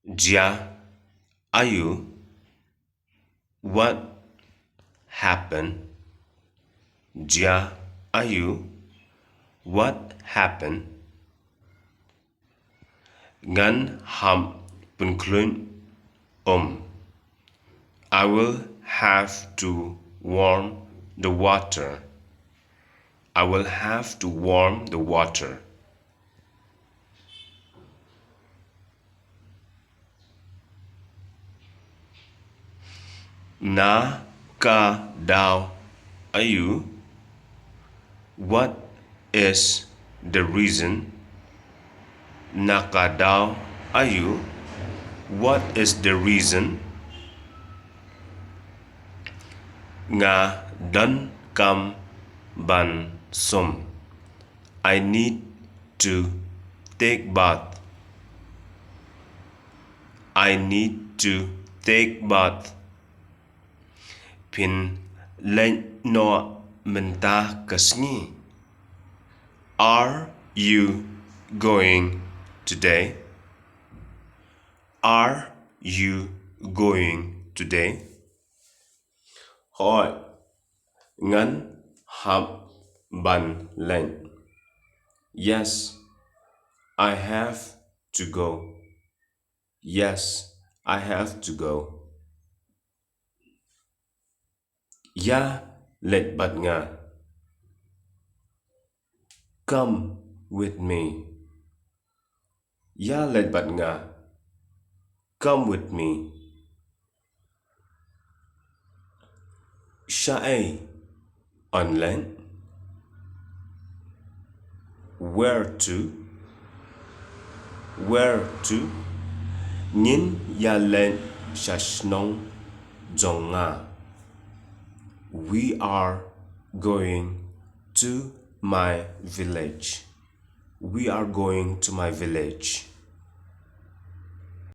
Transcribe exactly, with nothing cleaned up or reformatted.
Jia ayu? What happened? Jia ayu? What happened? Ngan hap pynkhlun um. I will have to warm the water. I will have to warm the water. Na ka daw ayu? What is the reason? Na ka daw ayu? What is the reason? Nga donkam ban sum. I need to take bath. I need to take bath. Phin leit noh mynta ka sngi? Are you going today? Are you going today? Hooid, ngan hap ban leit. Yes, I have to go. Yes, I have to go. Ïa leit bad nga. Come with me. Ïa leit bad nga. Come with me. Shaei yn leit? Where to? Where to? Ngin ïa leit sha shnong jong nga. We are going to my village. We are going to my village.